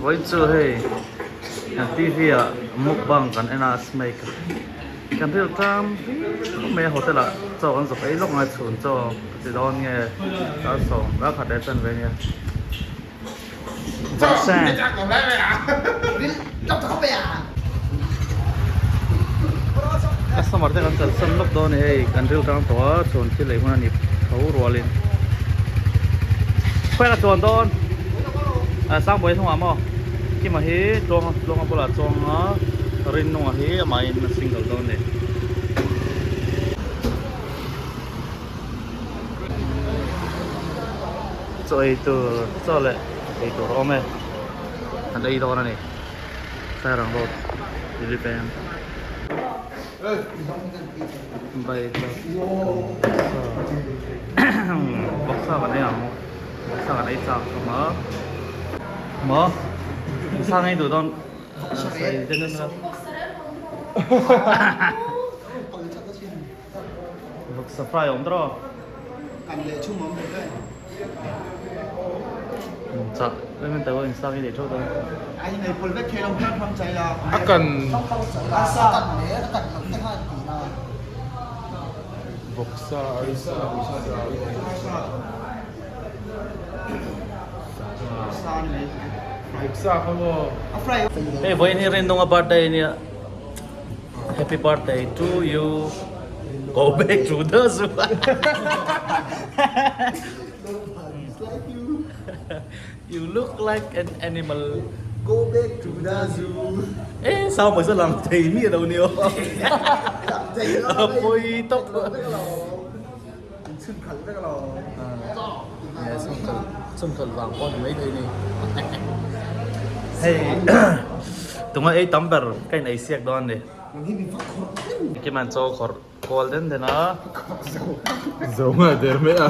Vawiin chu hei kan TV ah mukbang kan en a smake kan ril tlang viau mai a hotel ah chaw kan zawk ei lawk ngai chhun chaw ka ti dawn nge dar sawm dar khat leh chan ve nia. Customer te kan kalsan lawk dawn a ni hei kan ril tang tawh a chhuan thil ei hun a ni tho rualin khawiah ka chuan dawn Sangbawi hnungah maw Kima hi tluang tluanga bulah chuang a Rinnunga hi amahin a single dawn a ni. Chaw ei tur chaw leh ei tur a awm e an ei dawn a ni Sairang road Lily peng Vawksa kan ei ang vawksa kan ei chak hlawm a maw vawksa kan ei duh dawn sawi den den a. Vawksa fry awm tawh. Kan leh chhum awm ve ve. Chah lemon tawh in sang i leh theuh dawn. Ai nei pul vek thei lo hmel hmang chai la. A kan. A sa kan leh a kan loh te khan ti la. Vawksa arsa arsa. Sa ni mai. Vawksa kha maw. A fry. Hei vawiin hi Rindunga birthday ania. Happy birthday to you Go back to the zoo You look like an animal Go back to the zoo Eh sao mà sao làm thầy mi ở đâu nhiều Poi tóc Chhunkhal vang pawh ni maithei ni. Hei tunga ei tam ber ka in ei siak dawn a ni. Engkim an chaw khawrh kual den den a. Zo ngai der mai a.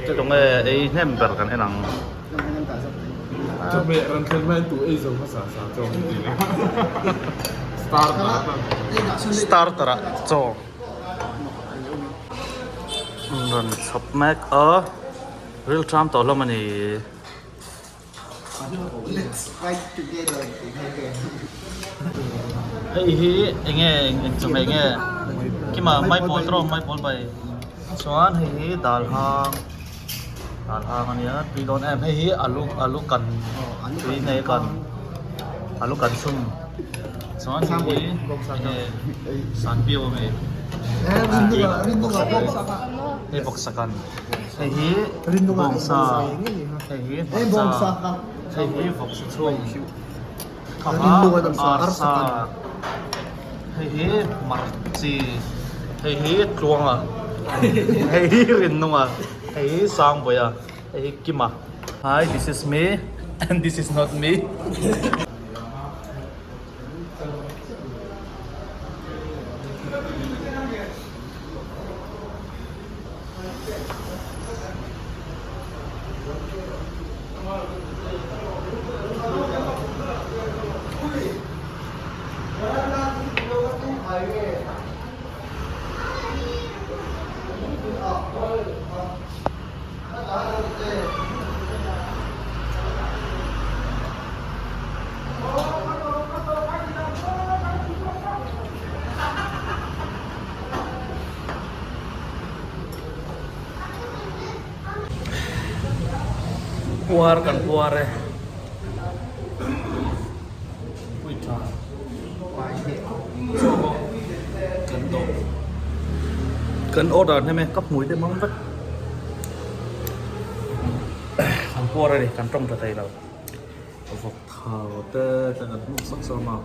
Tunge ei hnem ber kan en ang. Chawhmeh ran thlen hmain tu ei zo hmasa sa chaw an ti le. Starter atan. Starter ah chaw rawn chhawp mek a, ril ṭam tawh hlawm a ni. Hei hi enge eng chawhmeh nge kima maipawl tawh maipawl bai chuan hei hi dal hang. Dal hang a nia tui dawn em hei hi alu alu kan tui nei kan alu kan sum chuan hei hi enge sanpiau a mi hei vawksa kan hei hi bawngsa hei hi hmarcha hei hi vawksa chhum kha kha arsa hei hi marchi hei hi tluanga hei hi rinnunga hei hi sangbawiha hei hi kima hi this is me and this is not me. Puar kan puar e pui tha chaw pawh kan dawh kan order hnem e ka hmui te mang vek kan puar a ni kan tawng tha thei lo vawk thau te te kan hmuh sawk sawm a.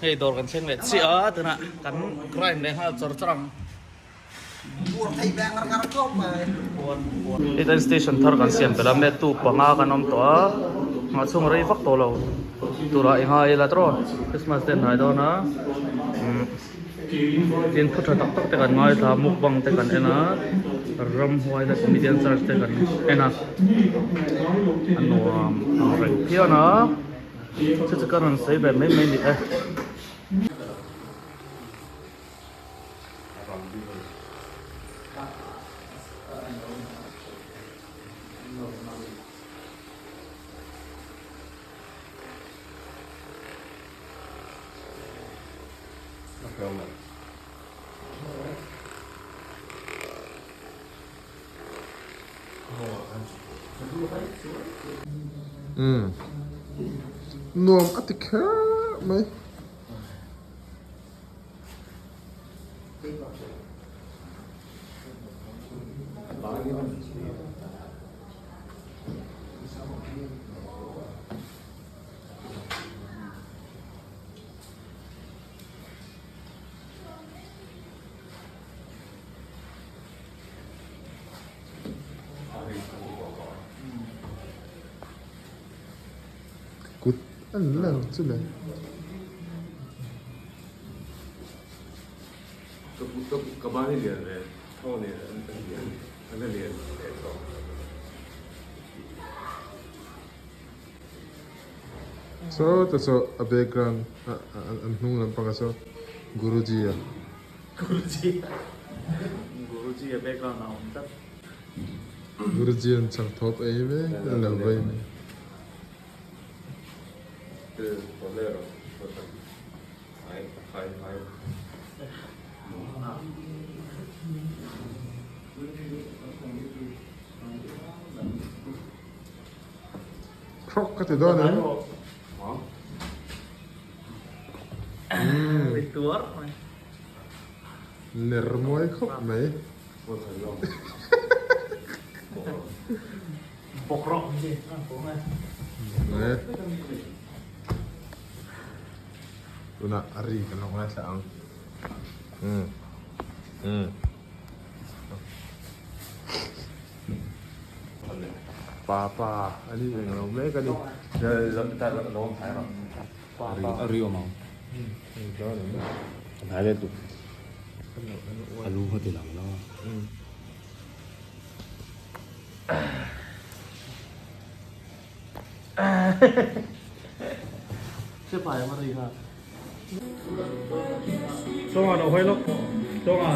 Hei dawr kan thleng leh chiah a tunah kan crime leh nghal chawr chawr ang. Hetan station thar kan siam belh a mettu panga kan awm tawh a nghah chhung rei vak tawh lo turah i nghah ila tawh Christmas te an hnai dawn a umm. Tin thu tha tak tak te kan ngaithla a mukbang te kan en a ramhuai leh comedian search te kan en a a nuam ang reng phian a chu chu ka rawn sawi ve mai mai a ni e. Nuam a ti kher mai. Kut an lang chu le. Saw te saw a background an hnung lampang ah saw Guruji a. Guruji Guruji a background ah a awm tlat. Guruji an chang thawp ei mek a lo vei mai. Khrawk ka ti dawn em? Ner muai khawp mai. Tunah a ri kan lo ngaithla ang. Papa a ni eng lo mek a ni. A ri awm ang. A hnai leh tuk. A lu kha ti lang lo a. Chawnga lo hawi lawk. Chawnga.